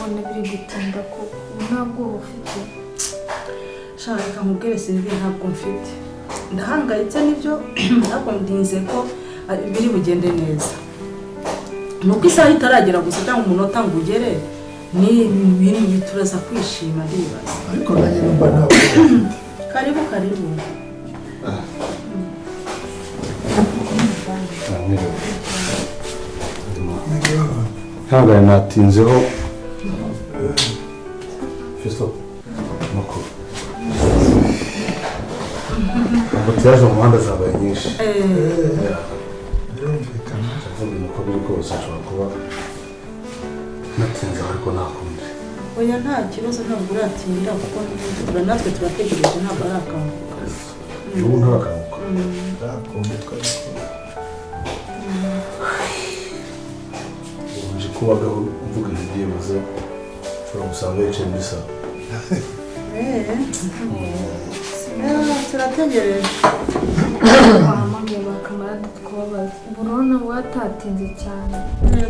Mbona biri gutinda koko, ubu nta bwoba ufite? Shaka, reka nkubwire Sylvie, ntabwo mfite. Ndahangayitse nibyo, ariko ndinze ko biri bugende neza. Ni uko isaha itaragera gusa cyangwa umunota ngo ugere, ni ibintu turaza kwishima, ndibaza. Ariko nanjye numva nta bwoba mfite. Karibu, karibu. Mwiriwe. Ntabwo natinzeho. Fiston, makuru? Embouteillage mu muhanda zabaye nyinshi. Birumvikana. Ndavuga uko biri kose nshobora kuba natinze, ariko nta kundi. Oya, nta kibazo, ntabwo uratinda kuko natwe turategereje, ntabwo arakanguka. Ubu ntarakanguka. Ndakunguka ariko. Ubu nje kubagaho mvuga nti byibuze ushobora gusanga yicaye muri salo. Turategereje. Wahamagaye bakamarade tukababaza, ubu urabona watatinze cyane.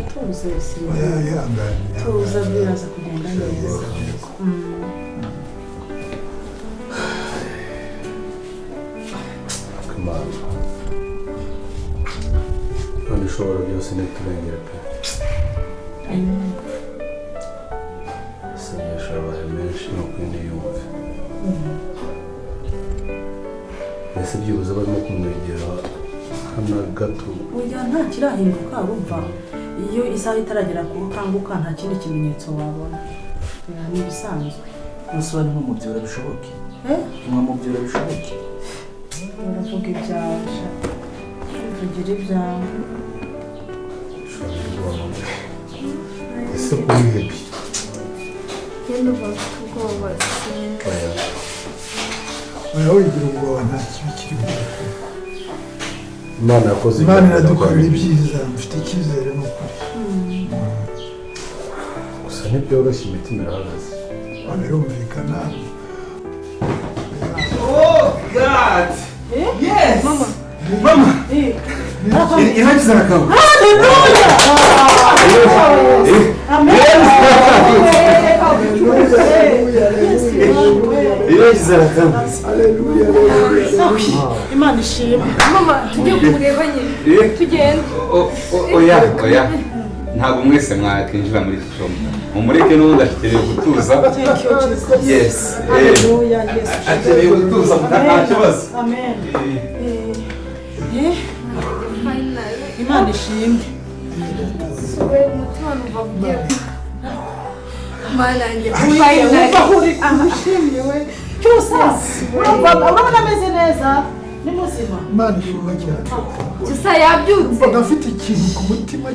Tuze Sylvie. Oya, ihangane. Tuza, biraza kugenda neza. Imana, Imana ishobora byose ntiturengere pe. Isengesho yabaye menshi, ni ukuri ntiyumve. Mbese byibuze barimo kumwegera hano gato? Oya, nta kirahinduka. Urumva iyo isaha itaragera ku ukanguka, nta kindi kimenyetso wabona. Oya, ni ibisanzwe. Umusore ntimubyura bishoboke? Eh? Ntimubyura bishoboke? Uravuga ibyawe sha, uvugira ibyawe. Ushobora guhamagara. Ese wihebye? Njye ndumva mfite ubwoba, sinzi. Oya. Oya, wigira ubwoba, nta kibi kirimo. Imana yakoze Imana ibyaha. iradukorera ibyiza, mfite icyizere, ni ukuri. Gusa ntibyoroshye, imitima irahagaze. Ah, birumvikana. God! Yes! Mama! Mama! Irakiza arakawe. Irakiza arakawe. Haleluya, haleluya. Imana ishimwe. Mama, tujye kumureba nyine, tugende. Oya, oya. Ntabwo mwese mwakinjira muri iki cyumba. Mumureke n'ubundi akeneye gutuza. Thank you, Jesus. Yes. Haleluya, Yesu. Akeneye gutuza, nta kibazo. Amen. Finally. Imana ishimwe. We, umutima numva ugiye, Mana yanjye. Wumva Finally. uri ushimye we. Cyusa, urumva, urabona ameze neza, ni muzima. Imana ishimwe cyane. Cyusa yabyutse. Mbaga mfite ikintu ku mutima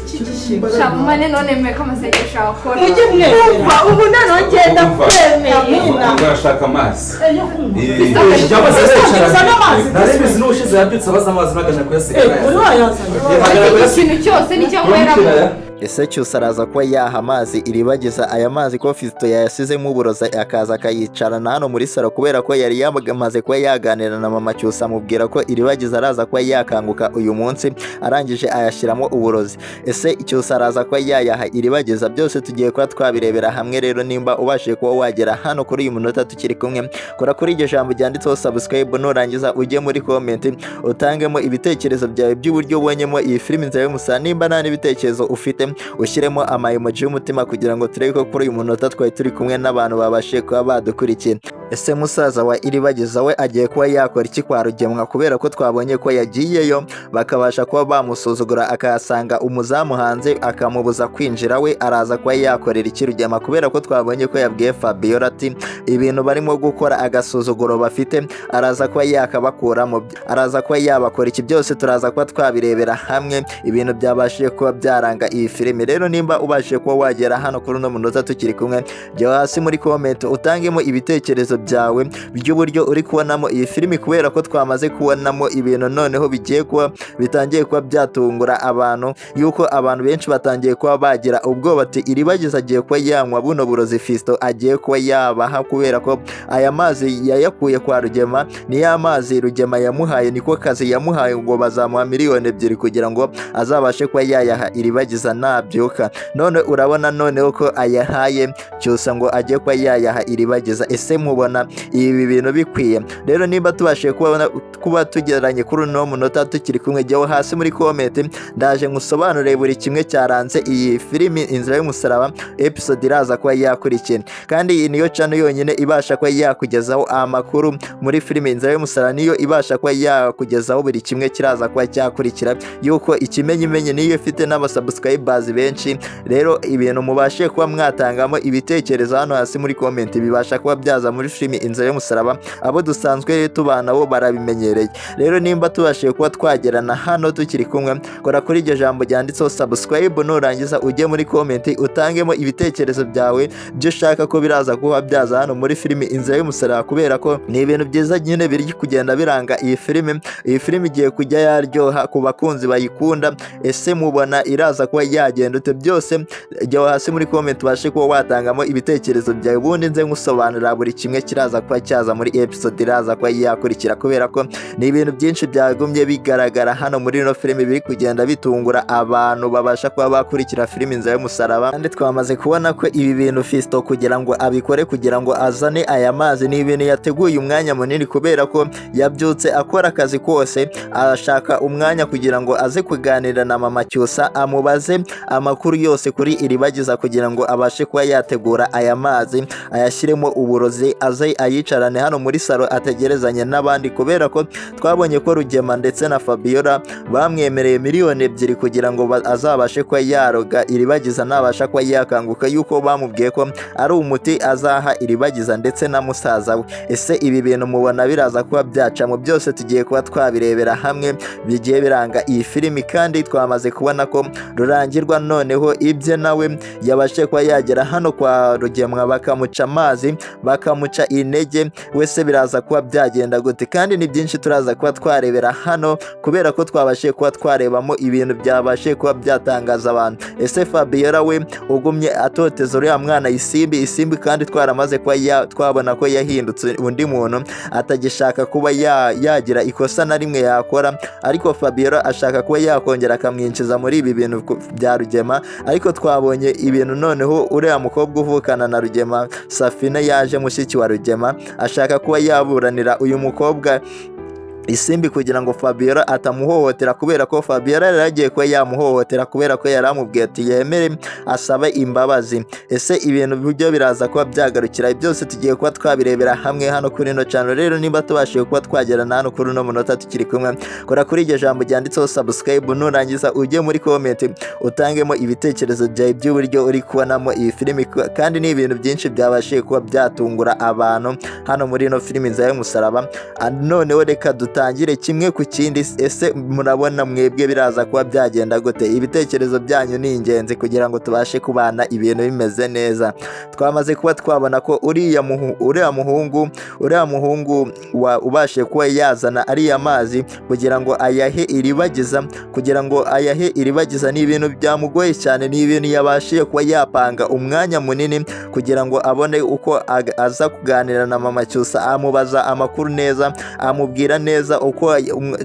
Cy'igishimwe. Sha mama, none nemeye ko amasengesho yakora. Mujye mwemera. Umva, ubu noneho ngenda Umva. kwemeye. Amina. Ubwo arashaka amazi. Yo kunywa. Uzana amazi. Nari n'ubushize yabyutse abaza amazi nagana kuyasiga. Uri wayazanye? Ikintu cyose nicyo nkweramo. Ese Cyusa araza kuba yaha amazi Iribagiza? Aya mazi ko Fiston yayasizemo uburozi, akaza akayicarana hano muri salo, kubera ko yari yamaze kuba yaganira na mama Cyusa, amubwira ko Iribagiza araza kuba yakanguka uyu munsi, arangije ayashyiramo uburozi. Ese Cyusa araza kuba yayaha Iribagiza? Byose tugiye kuba twabirebera hamwe. Rero nimba ubashije kuba wagera hano kuri uyu munota tukiri kumwe, kora kuri iryo jambo ryanditseho subscribe, nurangiza ujye muri comment utangemo ibitekerezo byawe by'uburyo ubonyemo iyi filimi Inzira y'Umusaraba. Nimba nta n'ibitekerezo ufite, ushyiremo ama emoji y'umutima kugira ngo turebe ko kuri uyu munota twari turi kumwe n'abantu babashije kuba badukurikiye. Ese musaza wa Iribagiza we agiye kuba yakora iki kwa Rugemwa, kubera ko twabonye ko yagiyeyo bakabasha kuba bamusuzugura, akahasanga umuzamu hanze akamubuza kwinjira? We araza kuba yakorera iki Rugema, kubera ko twabonye ko yabwiye Fabiola ati ibintu barimo gukora, agasuzuguro bafite, araza kuba yakabakuramo? Araza kuba yabakora iki? Byose turaza kuba twabirebera hamwe, ibintu byabashije kuba byaranga iyi filime. Rero nimba ubashije kuba wagera hano kuri uno munota tukiri kumwe, jya hasi muri comment utangemo ibitekerezo. byawe by'uburyo uri kubonamo iyi filimi, kubera ko twamaze kubonamo ibintu noneho bigiye kuba bitangiye kuba byatungura abantu, yuko abantu benshi batangiye kuba bagira ubwoba ati Iribagiza agiye kuba yanywa buno burozi Fiston agiye kuba yabaha, kubera ko aya mazi yayakuye kwa Rugema, ni ya mazi Rugema yamuhaye, niko kazi yamuhaye ngo bazamuha 2 miliyoni kugira ngo azabashe kuba yayaha Iribagiza nabyuka. None urabona noneho ko ayahaye Cyusa ngo ajye kuba yayaha Iribagiza. Ese mubona ibi bintu bikwiye? Rero niba tubashije kuba tugeranye kuri uno munota tukiri kumwe, jyaho hasi muri comment, ndaje nkusobanurire buri kimwe cyaranze iyi filimi Inzira y'Umusaraba episode iraza kuba yakurikira. Kandi iyi niyo channel yonyine ibasha kuba yakugezaho amakuru muri filimi Inzira y'Umusaraba, niyo ibasha kuba yakugezaho buri kimwe kiraza kuba cyakurikira, yuko ikimenyimenyi niyo ifite n'abasubscribers benshi. Rero ibintu mubashe kuba mwatangamo ibitekerezo hano hasi muri comment bibasha kuba byaza muri filimi Inzira y'Umusaraba, abo dusanzwe tubana bo barabimenyereye. Rero nimba tubashije kuba twagerana hano tukiri kumwe, kora kuri iryo jambo ryanditseho subscribe, nurangiza ujye muri comment utangemo ibitekerezo byawe byo ushaka ko biraza kuba byaza hano muri filimi Inzira y'Umusaraba, kubera ko ni ibintu byiza nyine biri kugenda biranga iyi filimi. Iyi filimi igiye kujya yaryoha ku bakunzi bayikunda. Ese mubona iraza kuba yagenda ute? Byose jya hasi muri comment ubashe kuba watangamo ibitekerezo byawe, ubundi nze nkusobanurira buri kimwe kiraza kuba cyaza muri episode iraza kuba yakurikira, kubera ko ni ibintu byinshi byagumye bigaragara hano muri ino filimi biri kugenda bitungura abantu babasha kuba bakurikira filimi Inzira y'Umusaraba. Kandi twamaze kubona ko ibi bintu Fiston kugira ngo abikore, kugira ngo azane aya mazi, ni ibintu yateguye umwanya munini, kubera ko yabyutse akora akazi kose, arashaka umwanya kugira ngo aze kuganira na mama Cyusa, amubaze amakuru yose kuri Iribagiza, kugira ngo abashe kuba yategura aya mazi, ayashyiremo uburozi, aze ayicarane hano muri salo ategerezanye n'abandi, kubera ko twabonye ko Rugema ndetse na Fabiola bamwemereye 2 miliyoni kugira ngo azabashe kuba yaroga Iribagiza nabasha kuba yakanguka, yuko bamubwiye ko ari umuti azaha Iribagiza ndetse na musaza we. Ese ibi bintu mubona biraza kuba byacamo? Byose tugiye kuba twabirebera hamwe bigiye biranga iyi filimi. Kandi twamaze kubona ko Rurangirwa noneho ibye nawe yabashe kuba yagera hano kwa Rugemwa, bakamuca amazi, bakamuca intege. Wese biraza kuba byagenda gute? Kandi ni byinshi turaza kuba twarebera hano, kubera ko twabashije kuba twarebamo ibintu byabashije kuba byatangaza abantu. Ese Fabiola we ugumye atoteza uriya mwana Isimbi, Isimbi kandi twaramaze kuba twabona ko yahindutse undi muntu, atagishaka kuba yagira ikosa na rimwe yakora, ariko Fabiola ashaka kuba yakongera akamwinjiza muri ibi bintu bya Rugema. Ariko twabonye ibintu noneho uriya mukobwa uvukana na Rugema, Safina, yaje mushiki wa Rugema, ashaka kuba yaburanira uyu mukobwa Isimbi kugira ngo Fabiola atamuhohotera, kubera ko Fabiola yari agiye kuba yamuhohotera, kubera ko yari amubwiye ati yemere asabe imbabazi. Ese ibintu byo biraza kuba byagarukira? Byose tugiye kuba twabirebera hamwe hano kuri ino channel. Rero niba tubashije kuba twagerana hano kuri uno munota tukiri kumwe, kora kuri iryo jambo ryanditseho subscribe, nurangiza ujye muri comment utangemo ibitekerezo byawe by'uburyo uri kubonamo iyi filimi. Kandi ni ibintu byinshi byabashije kuba byatungura abantu hano muri ino filimi Inzira y'Umusaraba. Noneho reka dutangire kimwe ku kindi. Ese murabona mwebwe biraza kuba byagenda gute? Ibitekerezo byanyu ni ingenzi kugira ngo tubashe kubana ibintu bimeze neza. Twamaze kuba twabona ko uriya muhungu ubashije kuba yazana ariya mazi kugira ngo ayahe Iribagiza, ni ibintu byamugoye cyane, ni ibintu yabashije kuba yapanga umwanya munini kugira ngo abone uko aza kuganira na mama Cyusa, amubaza amakuru neza, amubwira neza uko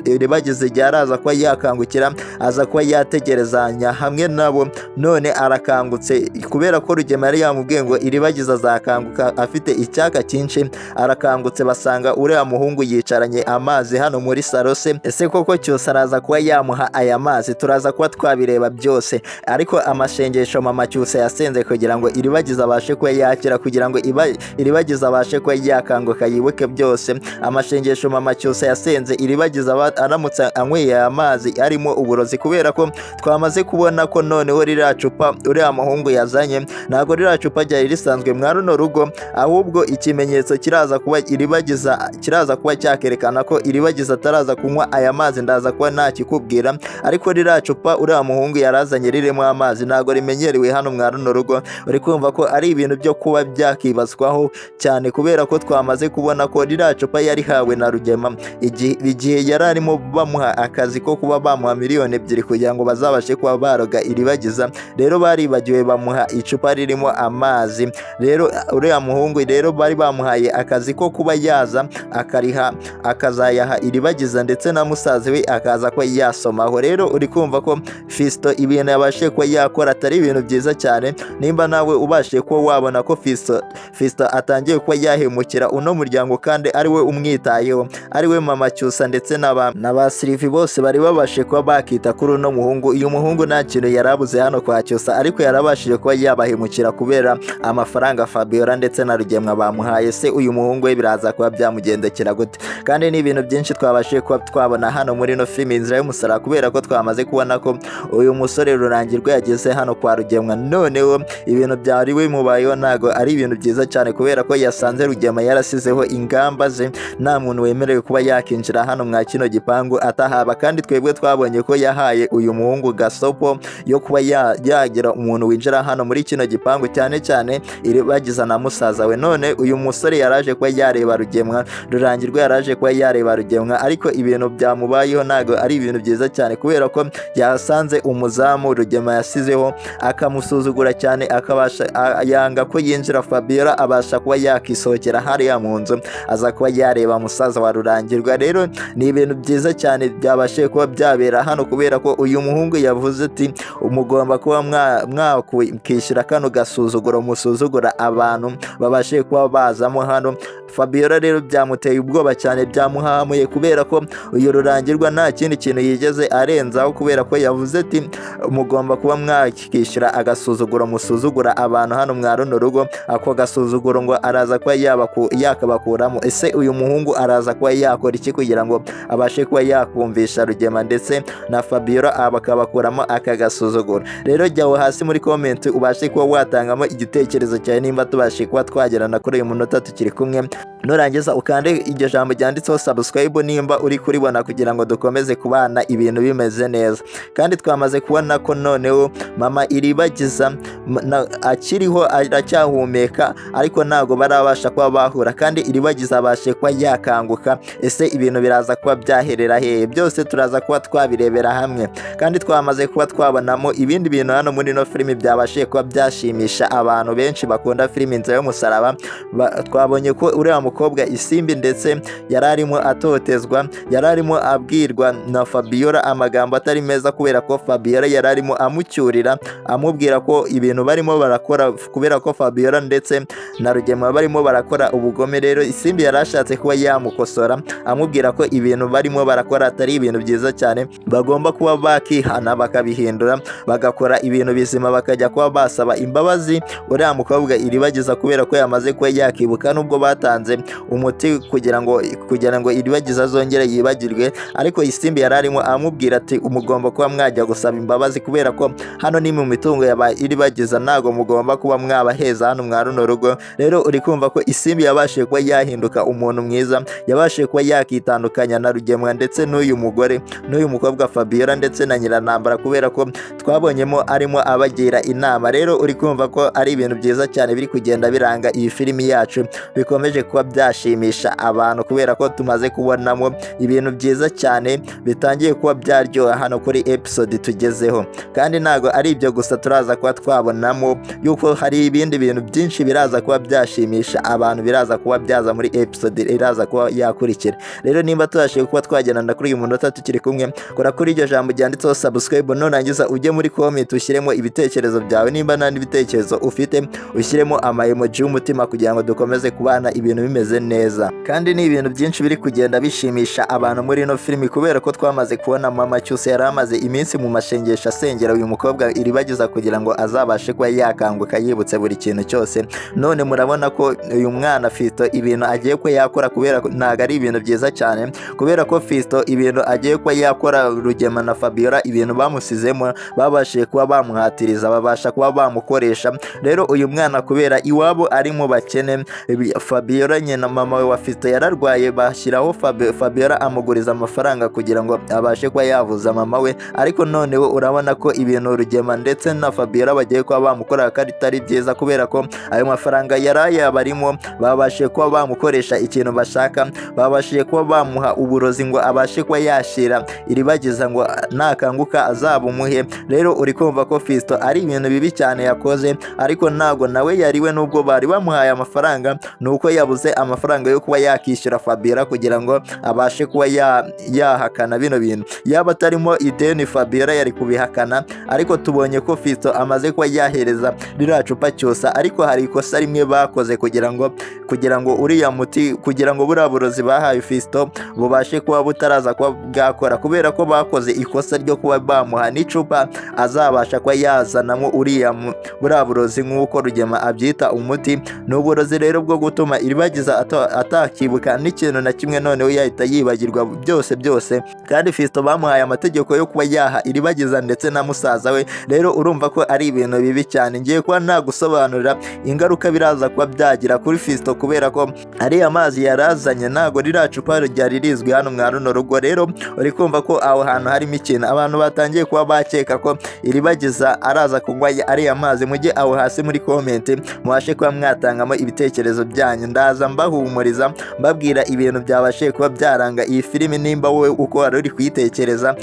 Iribagiza igihe araza kuba yakangukira, aza kuba yategerezanya hamwe nabo. None arakangutse, kubera ko Rugema yari yamubwiye ngo Iribagiza azakanguka afite icyaka cyinshi. Arakangutse, basanga uriya muhungu yicaranye amazi hano muri salo se. Ese koko Cyusa araza kuba yamuha aya mazi? Turaza kuba twabireba byose. Ariko amashengesho mama Cyusa yasenze kugira ngo Iribagiza abashe kuba yakira, kugira ngo Iribagiza abashe kuba yakanguka yibuke byose, amashengesho mama Cyusa yasenze. asenze Iribagiza aramutse anyweye aya mazi arimo uburozi, kubera ko twamaze kubona ko noneho ririya cupa uriya muhungu yazanye ntabwo ririya cupa ryari risanzwe mwa runo rugo, ahubwo ikimenyetso kiraza kuba Iribagiza kiraza kuba cyakerekana ko Iribagiza ataraza kunywa aya mazi, ndaza kuba ntakikubwira. Ariko ririya cupa uriya muhungu yarazanye ririmo amazi ntabwo rimenyerewe hano mwa runo rugo. Uri kumva ko ari ibintu byo kuba byakibazwaho cyane, kubera ko twamaze kubona ko ririya cupa yarihawe na Rugema igihe yari arimo bamuha akazi ko kuba bamuha 2 miliyoni kugira ngo bazabashe kuba baroga Iribagiza. Rero baribagiwe bamuha icupa ririmo amazi. Rero uriya muhungu rero bari bamuhaye akazi ko kuba yaza akariha akazayaha Iribagiza ndetse na musaza we akaza ko yasomaho. Rero uri kumva ko Fiston ibintu yabashije kuba yakora atari ibintu byiza cyane. Nimba nawe ubashije kuba wabona ko Fiston atangiye kuba yahemukira uno muryango kandi ari we umwitayeho, ari we mama Cyusa ndetse na ba Sylvie bose bari babashije kuba bakita kuri uno muhungu. Uyu muhungu nta kintu yarabuze hano kwa Cyusa, ariko yarabashije kuba yabahemukira kubera amafaranga Fabiola ndetse na Rugemwa bamuhaye. Se uyu muhungu we biraza kuba byamugendekera gute? Kandi ni ibintu byinshi twabashije kuba twabona hano muri ino filimi Inzira y'Umusaraba, kubera ko twamaze kubona ko uyu musore Rurangirwa yageze hano kwa Rugemwa, noneho ibintu byari bimubayeho ntabwo ari ibintu byiza cyane, kubera ko yasanze Rugema yarasizeho ingamba ze, nta muntu wemerewe kuba yakinjira hano mwa kino gipangu atahaba. Kandi twebwe twabonye ko yahaye uyu muhungu gasopo yo kuba yagira umuntu winjira hano muri kino gipangu, cyane cyane Iribagiza na musaza we. None uyu musore yaraje kuba yareba Rugemwa, Rurangirwa yaraje kuba yareba Rugemwa, ariko ibintu byamubayeho ntabwo ari ibintu byiza cyane, kubera ko yasanze umuzamu Rugema yasizeho akamusuzugura cyane, akabasha yanga ko yinjira. Fabiola abasha kuba yakisohokera hariya mu nzu, aza kuba yareba musaza wa Rurangirwa. Rero ni ibintu byiza cyane byabashije kuba byabera hano, kubera ko uyu muhungu yavuze ati mugomba kuba mwakwishyura kano gasuzuguro musuzugura abantu babashije kuba bazamo hano. Fabiola rero byamuteye ubwoba cyane, byamuhamuye, kubera ko uyu Rurangirwa nta kindi kintu yigeze arenzaho, kubera ko yavuze ati mugomba kuba mwakishyura agasuzuguro musuzugura abantu hano mwa runo rugo. Ako gasuzuguro ngo araza kuba yakabakuramo. Ese uyu muhungu araza kuba yakora iki kugira ngo abashe kuba yakumvisha Rugema ndetse na Fabiola bakabakuramo aka gasuzuguro? Rero jya aho hasi muri comment ubashe kuba watangamo igitekerezo cyawe nimba tubashe kuba twagerana kuri uyu munota tukiri kumwe. Nurangiza ukande iryo jambo ryanditseho subscribe nimba uri kuribona, kugira ngo dukomeze kubana ibintu bimeze neza. Kandi twamaze kubona ko noneho mama Iribagiza akiriho, aracyahumeka, ariko ntabwo barabasha kuba bahura, kandi Iribagiza abashe kuba yakanguka. Ese ibintu biraza kuba byaherera hehe? Byose turaza kuba twabirebera hamwe. Kandi twamaze kuba twabonamo ibindi bintu hano muri ino filimi byabashije kuba byashimisha abantu benshi bakunda filimi Inzira y'Umusaraba. Twabonye ko uriya mukobwa Isimbi ndetse yari arimo atotezwa, yari arimo abwirwa na Fabiola amagambo atari meza, kubera ko Fabiola yari arimo amucyurira, amubwira ko ibintu barimo barakora, kubera ko Fabiola ndetse na Rugema barimo barakora ubugome. Rero Isimbi yari ashatse kuba yamukosora, amubwira ko ibintu barimo barakora atari ibintu byiza cyane, bagomba kuba bakihana bakabihindura, bagakora ibintu bizima, bakajya kuba basaba imbabazi uriya mukobwa Iribagiza, kubera ko yamaze kuba yakibuka, nubwo batanze umuti kugira ngo Iribagiza azongere yibagirwe. Ariko Isimbi yari arimo amubwira ati mugomba kuba mwajya gusaba imbabazi, kubera ko hano ni mu mitungo ya Iribagiza, ntabwo mugomba kuba mwabaheza hano mwa runo rugo. Rero uri kumva ko Isimbi yabashije kuba yahinduka umuntu mwiza, yabashije kuba yakitandukanya na Rugemwa ndetse n'uyu mugore n'uyu mukobwa Fabiola ndetse na Nyiranambara, kubera ko twabonyemo arimo abagira inama. Rero uri kumva ko ari ibintu byiza cyane biri kugenda biranga iyi filimi yacu, bikomeje kuba byashimisha abantu, kubera ko tumaze kubonamo ibintu byiza cyane bitangiye kuba byaryoha hano kuri episode tugezeho. Kandi ntabwo ari ibyo gusa, turaza kuba twabonamo yuko hari ibindi bintu byinshi biraza kuba byashimisha abantu, biraza kuba byaza muri episode iraza kuba yakurikira. Rero nimba tubashije kuba twagendana kuri uyu munota tukiri kumwe, kora kuri iryo jambo ryanditseho subscribe, nurangiza ujye muri comment ushyiremo ibitekerezo byawe. Nimba nta n'ibitekerezo ufite, ushyiremo ama emoji y'umutima kugira ngo dukomeze kubana ibintu bimeze. bimeze neza. Kandi ni ibintu byinshi biri kugenda bishimisha abantu muri ino filimi, kubera ko twamaze kubona mama Cyusa yari amaze iminsi mu mashengesho asengera uyu mukobwa Iribagiza kugira ngo azabashe kuba yakanguka yibutse buri kintu cyose. None murabona ko uyu mwana Fiston ibintu agiye kuba yakora, kubera ko ntabwo ari ibintu byiza cyane, kubera ko Fiston ibintu agiye kuba yakora, Rugema na Fabiola ibintu bamusizemo babashije kuba bamuhatiriza, babasha kuba bamukoresha. Rero uyu mwana kubera iwabo ari mu bakene, Fabiola nyina mama we wa Fiston yararwaye, bashyiraho Fabiola amuguriza amafaranga kugira ngo abashe kuba yavuza mama we. Ariko noneho urabona ko ibintu Rugema ndetse na Fabiola bagiye kuba bamukorera ko atari byiza, kubera ko ayo mafaranga yari ayabarimo babashije kuba bamukoresha ikintu bashaka, babashije kuba bamuha uburozi ngo abashe kuba yashira Iribagiza ngo nakanguka azabumuhe. Rero uri kumva ko Fiston ari ibintu bibi cyane yakoze, ariko ntabwo nawe yariwe nubwo bari bamuhaye amafaranga, ni uko yabuze amafaranga yo kuba yakishyura Fabiola kugira ngo abashe kuba yahakana bino bintu. Yaba atarimo ideni Fabiola yari kubihakana, ariko tubonye ko Fiston amaze kuba yahereza ririya cupa Cyusa. Ariko hari ikosa rimwe bakoze kugira ngo uriya muti, kugira ngo buriya burozi bahaye Fiston bubashe kuba butaraza kuba bwakora, kubera ko bakoze ikosa ryo kuba bamuha n'icupa azabasha kuba yazanamo buriya burozi nk'uko Rugema abyita umuti. Ni uburozi rero bwo gutuma Iribagiza atakibuka n'ikintu na kimwe, noneho yahita yibagirwa byose byose. Kandi Fiston bamuhaye amategeko yo kuba yaha Iribagiza ndetse na musaza we. Rero urumva ko ari ibintu bibi cyane. Ngiye kuba nagusobanurira ingaruka biraza kuba byagira kuri Fiston, kubera ko ariya mazi yarazanye ntabwo ririya cupa ryari rizwi hano mwa runo rugo. Rero uri kumva ko aho hantu harimo ikintu abantu batangiye kuba bakeka ko Iribagiza araza kunywa ariya mazi. Mujye aho hasi muri comment mubashe kuba mwatangamo ibitekerezo byanyu, ndaza mbahumuriza mbabwira ibintu byabashije kuba byaranga iyi filimi. Nimba wowe uko wari uri kuyitekereza,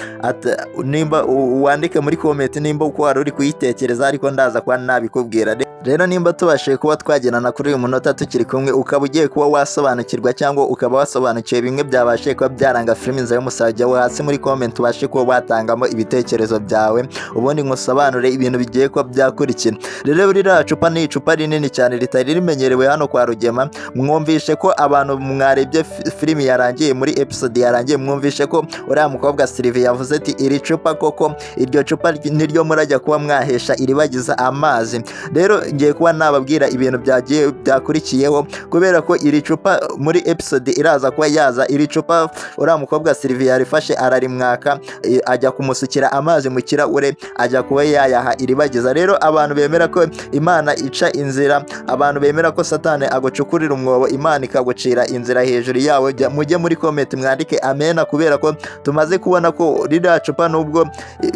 nimba wandike muri comment nimba uko wari uri kuyitekereza, ariko ndaza kuba nabikubwira. Rero nimba tubashije kuba twagerana kuri uyu munota tukiri kumwe, ukaba ugiye kuba wasobanukirwa cyangwa ukaba wasobanukiwe bimwe byabashije kuba byaranga filimi Inzira y'Umusaraba, jya hasi muri comment ubashe kuba watangamo ibitekerezo byawe, ubundi nkusobanure ibintu bigiye kuba byakurikira. Rero ririya cupa ni icupa rinini cyane ritari rimenyerewe hano kwa Rugema. Mwumvishe ko abantu mwarebye filimi yarangiye, muri episode yarangiye, mwumvishe ko uriya mukobwa Sylvie yavuze ati: "Iri cupa koko, iryo cupa niryo murajya kuba mwahesha Iribagiza amazi?" Rero ngiye kuba nababwira ibintu byagiye byakurikiyeho, kubera ko iri cupa muri episode iraza kuba yaza, iri cupa uriya mukobwa Sylvie yarifashe ararimwaka, ajya kumusukira amazi mu kirahure, ajya kuba yayaha Iribagiza. Rero abantu bemera ko Imana ica inzira, abantu bemera ko Satani agucukurira umwobo Imana ikagucira inzira hejuru yawo, mujye muri comment mwandike amena, kubera ko tumaze kubona ko ririya cupa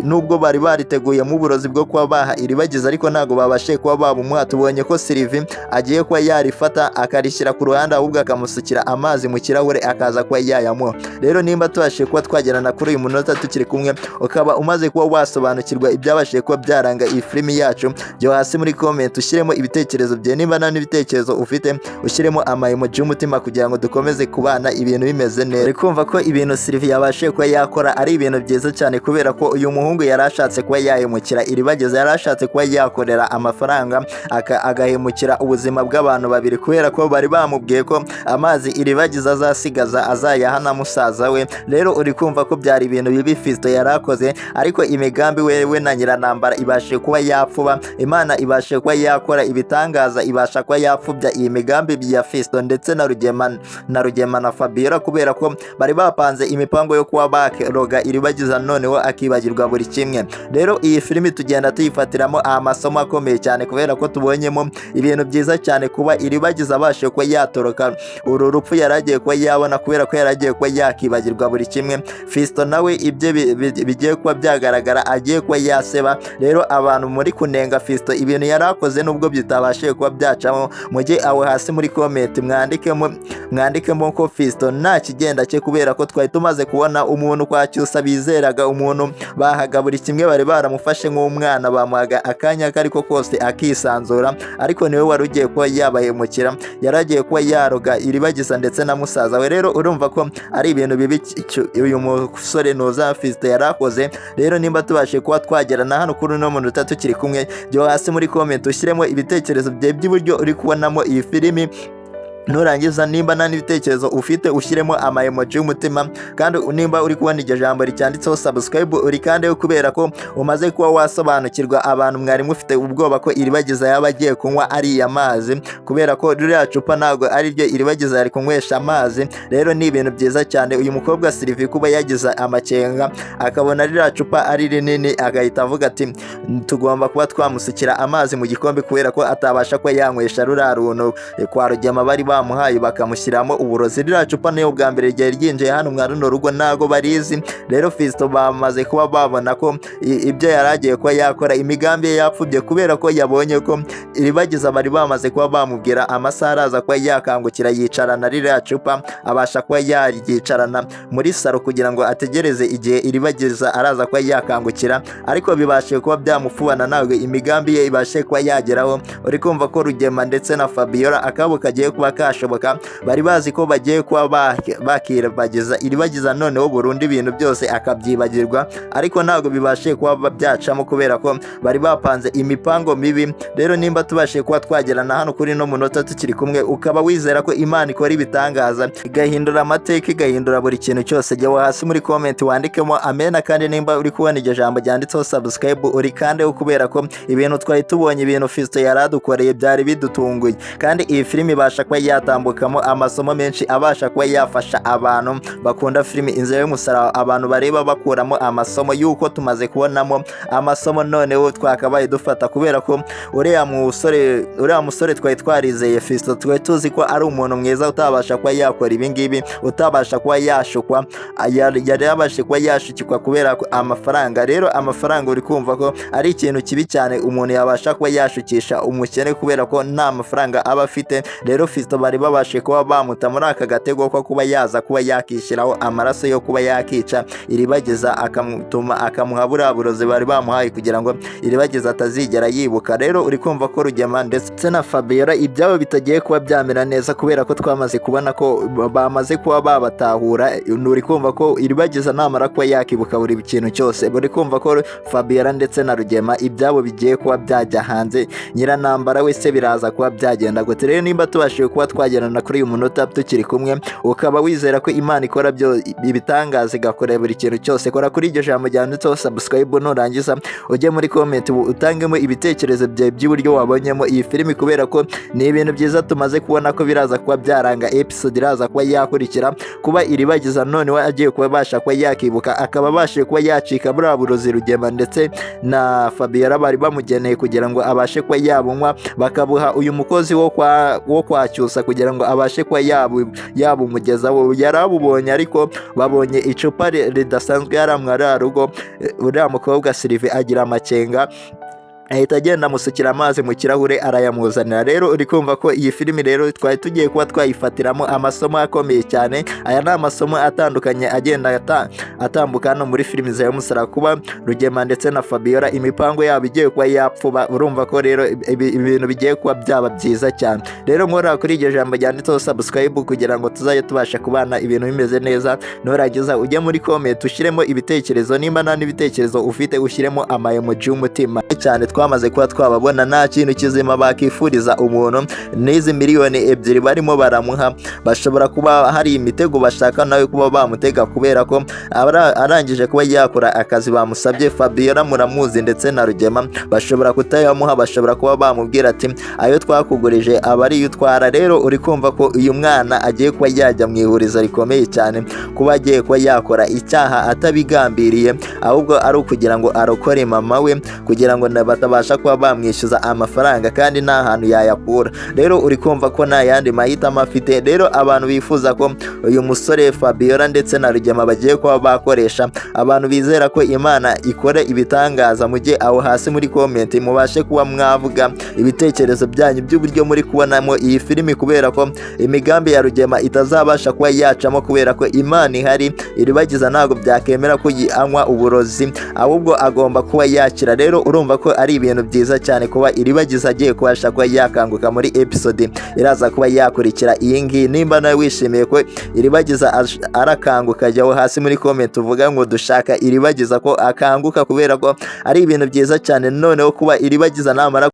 nubwo bari bariteguyemo uburozi bwo kuba baha Iribagiza, ariko ntabwo babashije kuba babumuha. Tubonye ko Sylvie agiye kuba yarifata akarishyira ku ruhande, ahubwo akamusukira amazi mu kirahure akaza kuba yayamuha. Rero nimba tubashije kuba twagerana kuri uyu munota tukiri kumwe, ukaba umaze kuba wasobanukirwa ibyabashije kuba byaranga iyi filimi yacu, jya hasi muri comment ushyiremo ibitekerezo byawe. Nimba nta n'ibitekerezo ufite, ushyiremo ama emoji y'umutima kugira ngo dukomeze kubana ibintu bimeze neza. Uri kumva ko ibintu Sylvie yabashije kuba yakora ari ibintu byiza cyane, kubera ko uyu muhungu yari ashatse kuba yahemukira Iribagiza, yari ashatse kuba yakorera amafaranga agahemukira ubuzima bw'abantu babiri, kubera ko bari bamubwiye ko amazi Iribagiza azasigaza azayaha na musaza we. Rero uri kumva ko byari ibintu bibi Fiston yari akoze, ariko imigambi we na Nyiranambara ibashije kuba yapfuba. Imana ibashije kuba yakora ibitangaza, ibasha kuba yapfubya iyi migambi ya Fiston ndetse na Rugema na Fabiola, kubera ko bari bapanze imipango yo kuba baroga Iribagiza noneho akibagirwa buri kimwe. Rero iyi filimi tugenda tuyifatiramo amasomo akomeye cyane, kubera ko tubonyemo ibintu byiza cyane, kuba Iribagiza abashije kuba yatoroka uru rupfu yari agiye kuba yabona, kubera ko yari agiye kuba yakibagirwa buri kimwe. Fiston nawe ibye bigiye kuba byagaragara, agiye kuba yaseba. Rero abantu muri kunenga Fiston ibintu yari akoze nubwo bitabashije kuba byacamo, mujye aho hasi muri comment mwandikemo ko Fiston nta kigenda cye, kubera ko twari tumaze kubona umuntu kwa Cyusa bizeraga, umuntu bahaga buri kimwe, bari baramufashe nk'umwana, bamuhaga akanya ako ariko kose akisanzura, ariko niwe wari ugiye kuba yabahemukira, yari agiye kuba yaroga Iribagiza ndetse na musaza we. Rero urumva ko ari ibintu bibi uyu musore Noza Fiston yari akoze. Rero nimba tubashije kuba twagerana hano kuri uno munota tukiri kumwe, jya hasi muri comment ushyiremo ibitekerezo byawe by'iburyo uri kubonamo iyi filimi. Nurangiza, nimba nta n'ibitekerezo ufite, ushyiremo ama emoji y'umutima. Kandi nimba uri kubona iryo jambo ricyanditseho subscribe, uri kandi kubera ko umaze kuba wasobanukirwa. Abantu mwari mufite ubwoba ko Iribagiza yaba agiye kunywa ariya mazi, kubera ko ririya cupa ntabwo ari ryo Iribagiza yari kunywesha amazi. Rero ni ibintu byiza cyane uyu mukobwa Sylvie kuba yagize amakenga, akabona ririya cupa ari rinini, agahita avuga ati tugomba kuba twamusukira amazi mu gikombe, kubera ko atabasha kuba yanywesha ruriya runtu kwa Rugema bari bamuhaye bakamushyiramo uburozi. Ririya cupa niyo bwa mbere ryari ryinjiye hano mwa runo rugo, ntago barizi. Rero Fiston bamaze kuba babona ko ibyo yari agiye kuba yakora, imigambi ye yapfubye, kubera ko yabonye ko Iribagiza bari bamaze kuba bamubwira amasaha araza kuba yakangukira yicarana ririya cupa, abasha kuba yaryicarana muri saro kugira ngo ategereze igihe Iribagiza araza kuba yakangukira. Ariko bibashije kuba byamupfubana, ntabwo imigambi ye ibashe kuba yageraho. Uri kumva ko Rugema ndetse na Fabiola akabo kagiye kuba kashoboka. Bari bazi ko bagiye kuba bakibagiza Iribagiza noneho burundu, ibintu byose akabyibagirwa, ariko ntabwo bibashije kuba byacamo kubera ko bari bapanze imipango mibi. Rero nimba tubashije kuba twagerana hano kuri no munota tukiri kumwe, ukaba wizera ko Imana ikora ibitangaza, igahindura amateka, igahindura buri kintu cyose, jya hasi muri comment wandikemo amena. Kandi nimba uri kubona iryo jambo ryanditseho subscribe, uri kandi kubera ko ibintu twari tubonye, ibintu Fiston yari adukoreye byari bidutunguye. Kandi iyi filimi ibasha kuba yatambukamo amasomo menshi abasha kuba yafasha abantu bakunda filimi Inzira y'Umusaraba, abantu bareba bakuramo amasomo y'uko tumaze kubonamo amasomo noneho twakabaye dufata, kubera ko uriya musore twari twarizeye Fiston, twari tuzi ko ari umuntu mwiza utabasha kuba yakora ibi ngibi, utabasha kuba yashukwa. Yari yabashe kuba yashukikwa kubera ko amafaranga. Rero amafaranga uri kumva ko ari ikintu kibi cyane umuntu yabasha kuba yashukisha umukene, kubera ko nta mafaranga aba afite. Rero Fiston bari babashe kuba bamuta muri aka gatego ko kuba yaza kuba yakishyiraho amaraso yo kuba yakica Iribagiza, akamutuma akamuha buriya burozi bari bamuhaye kugira ngo Iribagiza atazigera yibuka. Rero uri kumva ko Rugema ndetse na Fabiola ibyabo bitagiye kuba byamera neza, kubera ko twamaze kubona ko bamaze kuba babatahura. Uri kumva ko Iribagiza namara kuba yakibuka buri kintu cyose, uri kumva ko Fabiola ndetse na Rugema ibyabo bigiye kuba byajya hanze. Nyiranambara wese biraza kuba byagenda gute? Rero nimba tubashije kuba twagerana kuri uyu munota tukiri kumwe, ukaba wizera ko Imana ikora byo ibitangaza, igakora buri kintu cyose, kora kuri iryo jambo ryanditseho subscribe. Nurangiza ujye muri comment utangemo ibitekerezo byawe by'uburyo wabonyemo iyi filimi, kubera ko ni ibintu byiza tumaze kubona ko biraza kuba byaranga episode iraza kuba yakurikira, kuba Iribagiza none we agiye kuba abasha kuba yakibuka, akaba abashije kuba yacika buriya burozi Rugema ndetse na Fabiola bari bamugeneye kugira ngo abashe kuba yabunywa, bakabuha uyu mukozi wo kwa Cyusa kugira ngo abashe kuba yabumugezaho. Yarabubonye, ariko babonye icupa ridasanzwe yaramwa rugo. Uriya mukobwa Sylvie agira amakenga, ahita agenda amusukira amazi mu kirahure arayamuzanira. Rero uri kumva ko iyi filimi rero twari tugiye kuba twayifatiramo amasomo akomeye cyane. Aya ni amasomo atandukanye agenda atambuka hano muri filimi za Musaraba, kuba Rugema ndetse na Fabiola imipango yabo igiye kuba yapfuba. Urumva ko rero ibintu bigiye kuba byaba byiza cyane. Rero nkora kuri iryo jambo ryanditseho subscribe kugira ngo tuzajye tubasha kubana ibintu bimeze neza. Nurangiza ujye muri comment ushyiremo ibitekerezo. Nimba nta n'ibitekerezo ufite, ushyiremo ama emoji y'umutima cyane. Twamaze kuba twababona, nta kintu kizima bakifuriza umuntu. N'izi miliyoni 2 barimo baramuha, bashobora kuba hari imitego bashaka nawe kuba bamutega, kubera ko arangije kuba yakora akazi bamusabye. Fabiola muramuzi ndetse na Rugema, bashobora kutayamuha, bashobora kuba bamubwira ati ayo twakugurije aba ariyo utwara. Rero uri kumva ko uyu mwana agiye kuba yajya mu ihurizo rikomeye cyane, kuba agiye kuba yakora icyaha atabigambiriye, ahubwo ari ukugira ngo arokore mama we, kugira ngo batabasha kuba bamwishyuza amafaranga kandi nta hantu yayakura. Rero uri kumva ko nta yandi mahitamo afite. Rero abantu bifuza ko uyu musore Fabiola ndetse na Rugema bagiye kuba bakoresha, abantu bizera ko Imana ikora ibitangaza, mujye aho hasi muri comment mubashe kuba mwavuga ibitekerezo byanyu by'uburyo muri kubonamo iyi filimi, kubera ko imigambi ya Rugema itazabasha kuba yacamo, kubera ko Imana ihari. Iribagiza ntabwo byakemera ko anywa uburozi, ahubwo agomba kuba yakira. Rero urumva ko ari ibintu byiza cyane kuba Iribagiza agiye kubasha kuba yakanguka muri episode iraza kuba yakurikira iyi ngiyi. Nimba nawe wishimiye ko Iribagiza arakanguka, jyaho hasi muri comment uvuga ngo dushaka Iribagiza ko akanguka, kubera ko ari ibintu byiza cyane noneho kuba Iribagiza namara